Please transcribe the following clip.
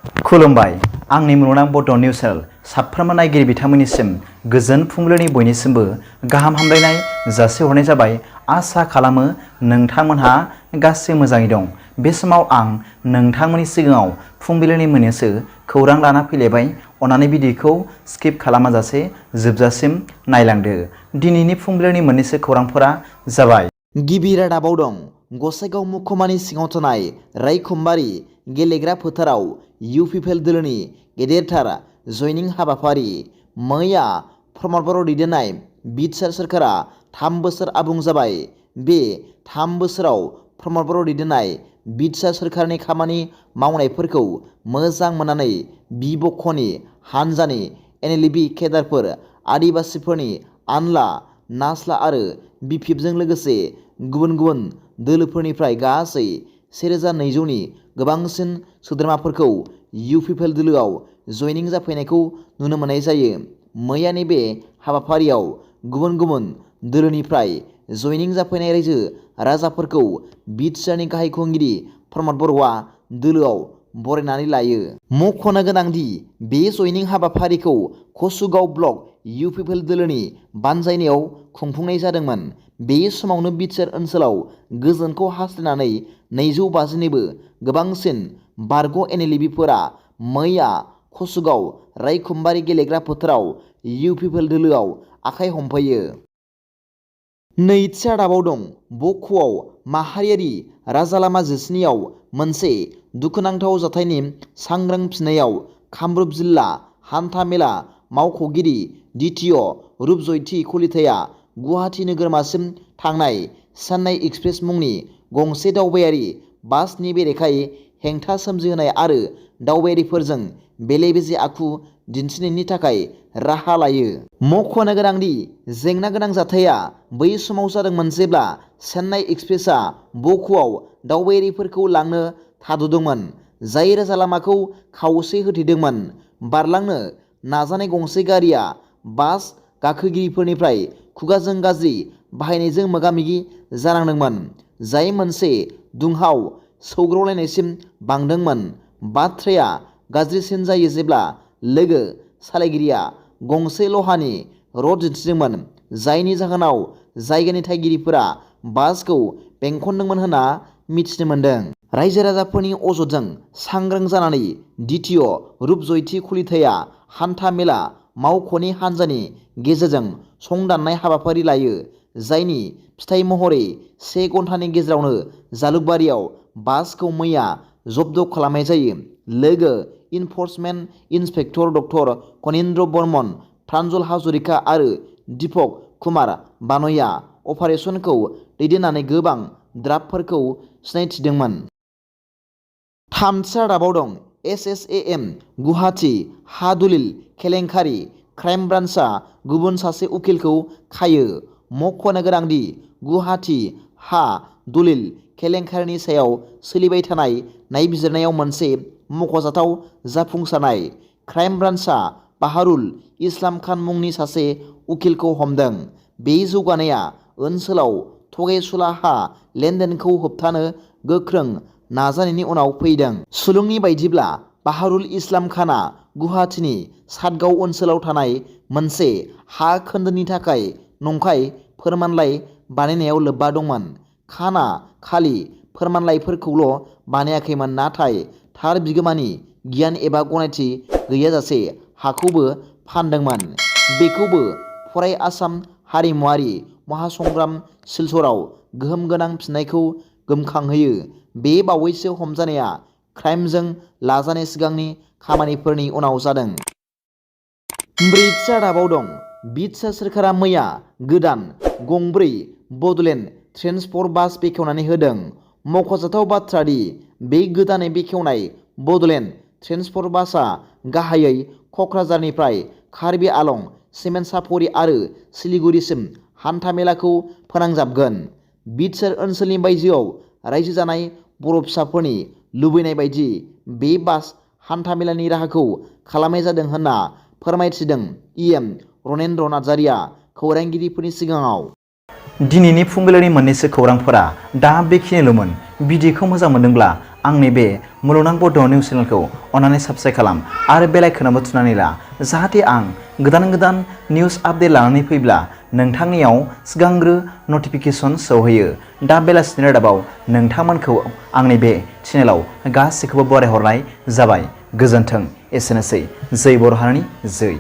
खुलुमबाय आंनि मुलुगनां बड' निउस चेनेल साफ्रोमबो नायगिरि बिथांमोननिसिम गोजोन फुंबिलिनि बयनिसिमबो गाहाम हामलायनाय जासिहरनाय जाबाय। आसा खालामो नोंथांमोनहा गासै मोजाङै दं। बे समाव आं नोंथांमोननि सिगाङाव फुंबिलिनि मोननैसो खौरां लाना फैलायबाय। अन्नानै भिडिअखौ स्किप खालामाजासे जोबजासिम नायलांदो। दिनैनि फुंबिलिनि मोननैसो खौरांफोरा जाबाय। गिबि रादाबाव दं गसाइगाव महकुमानि सिङाव थानाय रायखमबारि गेलेग्रा फोथाराव इउपिपिएल दोलोनि गेदेरथार जयनिं हाबाफारि। मैया प्रमद बर' दैदेननाय बिटिआर सोरखारा 3 बोसोर आबुं जाबाय। बे 3 बोसोराव प्रमद बर' दैदेननाय बिटिआर सोरखारनि खामानि मावनायफोरखौ मोजां मोननानै बिबख'नि हानजानि एनएलडि केडारफोर, आदिबासिफोरनि आनला, नासला आरो बिपिएफजों लोगोसे गुबुन गुबुन दोलोफोरनिफ्राय गासै 1200नि गोबांसिन सोद्रोमाफोरखौ इउपिपिएल दोलोआव जयनिं जाफैनायखौ नुनो मोननाय जायो। मैयानि बे हाबाफारियाव गुबुन गुबुन दोलोनिफ्राय जयनिं जाफैनाय रायजो राजाफोरखौ बिटिआरनि गाहाय खुंगिरि प्रमद बर'आ दोलोआव बरायनानै लायो। मख'नो गोनांदि बे जयनिं हाबाफारिखौ कसुगाव ब्लक इउपिपिएल दोलोनि बानजायनायाव खुंफुंनाय जादोंमोन। बे समावनो बिटिआर ओनसोलाव गोजोनखौ हास्थायनानै 250निबो गोबांसिन बारग' एनएलडिफोरा मैया कसुगाव रायखमबारि गेलेग्रा फोथाराव इउपिपिएल दोलोआव आखाइ हमफैयो। नैथि रादाबाव दं बक'आव माहारियारि राजालामा 17 आव मोनसे दुखुनांथाव जाथायनि सांग्रांथिनायाव कामरुप जिल्ला हान्था मेला मावख'गिरि द्वितीय रुपजयथि कलिताया गुवाहाटी नोगोरमासिम थांनाय चेन्नाइ एक्सप्रेस मुंनि गंसे दावबायारि बासनि बेरेखायै हेंथा सोमजिहोनाय आरो दावबायारिफोरजों बेले-बेजे आखु दिन्थिनायनि थाखाय राहा लायो। मख'नो गोनांदि जेंना गोनां जाथाया बै समाव जादोंमोन जेब्ला चेन्नाइ एक्सप्रेसआ बक'आव दावबायारिफोरखौ लांनो थाद'दोंमोन, जाय राजालामाखौ खावसे होथेदोंमोन। बारलांनो नाजानाय गंसे गारिआ बास गाखोगिरिफोरनिफ्राय खुगाजों गाज्रि बाहायनायजों मोगा-मोगि जानांदोंमोन, जाय मोनसे दुंहाव सौग्रावलायनायसिम बांदोंमोन। बाथ्राया गाज्रिसिन जायो जेब्ला लोगो सालायगिरिया गंसे लहानि रड दिन्थिदोंमोन, जायनि जाहोनाव जायगानि थागिरिफोरा बासखौ बेंखनदोंमोन होनना मिथिनो मोन्दों। रायजो-राजाफोरनि अजदजों सांग्रां जानानै द्वितीय रुपजयथि कलिताया हान्था मेला मावख'नि हानजानि गेजेरजों संदाननाय हाबाफारि लायो, जायनि फिथाइ महरै 1 घन्टानि गेजेरावनो जालुकबारियाव बासखौ मैया जब्द खालामनाय जायो। लोगो इनफर्समेन्ट इन्सपेक्टर डक्टर कनिन्द्र बर्मन, प्रान्जल हाजरिका आरो दीपक कुमार बान'यआ अपारेसनखौ दैदेननानै गोबां ड्राफ्टफोरखौ सिनायथिदोंमोन। थामथि रादाबाव दं एसएसएएम गुवाहाटी हा दलिल केलेंकारि, क्राइम ब्रान्चआ गुबुन सासे उकिलखौ खायो। मख'नो गोनांदि गुवाहाटी हा दलिल केलेंकारिनि सायाव सोलिबाय थानाय नायबिजिरनायाव मोनसे मख'जाथाव जाफुंसारनाय। क्राइम ब्रान्चआ बाहारुल इस्लाम खान मुंनि सासे उकिलखौ हमदों। बे जौगानाया ओनसोलाव थगायसुला हा लेनदेनखौ होबथानो गोख्रों नाजानायनि उनाव फैदों। सुलुंनि बायदिब्ला बाहारुल इस्लाम खानआ गुवाहाटीनि चाटगांव ओनसोलाव थानाय मोनसे हा खोन्दोनि थाखाय नंखाय फोरमानलाइ बानायनायाव लोब्बा दंमोन। खानआ खालि फोरमानलाइफोरखौल' बानायाखैमोन, नाथाय थार बिगोमानि गियान एबा गनायथि गैयाजासे हाखौबो फानदोंमोन। बेखौबो फराय आसाम हारिमुआरि महासंग्राम सिलचरआव गोहोम गोनां फिननायखौ गोमखांहोयो। बे बावैसो हमजानाया क्राइमजों लाजानाय सिगांनि खामानिफोरनि उनाव जादों। ब्रैथि रादाबाव दं बिटिआर सोरखारा मैया गोदान गंब्रै बड'लेण्ड ट्रेन्सपर्ट बास बेखेवनानै होदों। मख'जाथाव बाथ्रा दि बे गोदानै बेखेवनाय बड'लेण्ड ट्रेन्सपर्ट बासआ गाहायै क'क्राझारनिफ्राय कार्बि आलं, सिमेन्ट-सापरि आरो सिलिगुरिसिम हान्था मेलाखौ फोनांजाबगोन। बिटिआर ओनसोलनि बायजोआव रायजो जानाय बर' फिसाफोरनि लुबैनाय बायदि बे बास हान्थामेलानि राहाखौ खालामनाय जादों होनना फोरमायथिदों इएम रनेन्द्र नार्जारिया खौरांगिरिफोरनि सिगाङाव। दिनैनि फुंबिलिनि मोननैसो खौरांफोरा दा बेखिनिल'मोन। भिडिअखौ मोजां मोनदोंब्ला आंनि बे मुलुगनां बड' निउस चेनेलखौ अन्नानै साबस्क्राइब खालाम आरो बेल आइकनआवबो थुनानै ला जाहाथे आं गोदान निउस आपडेट लानानै फैब्ला नोंथांनियाव सिगांग्रो नटिफिकेसन सौहैयो। दा बेलासिनि रादाबाव नोंथांमोनखौ आंनि बे चेनेलाव गासैखौबो बरायहरनाय जाबाय। गोजोन्थों। एसेनोसै। जै बर' हारिनि जै।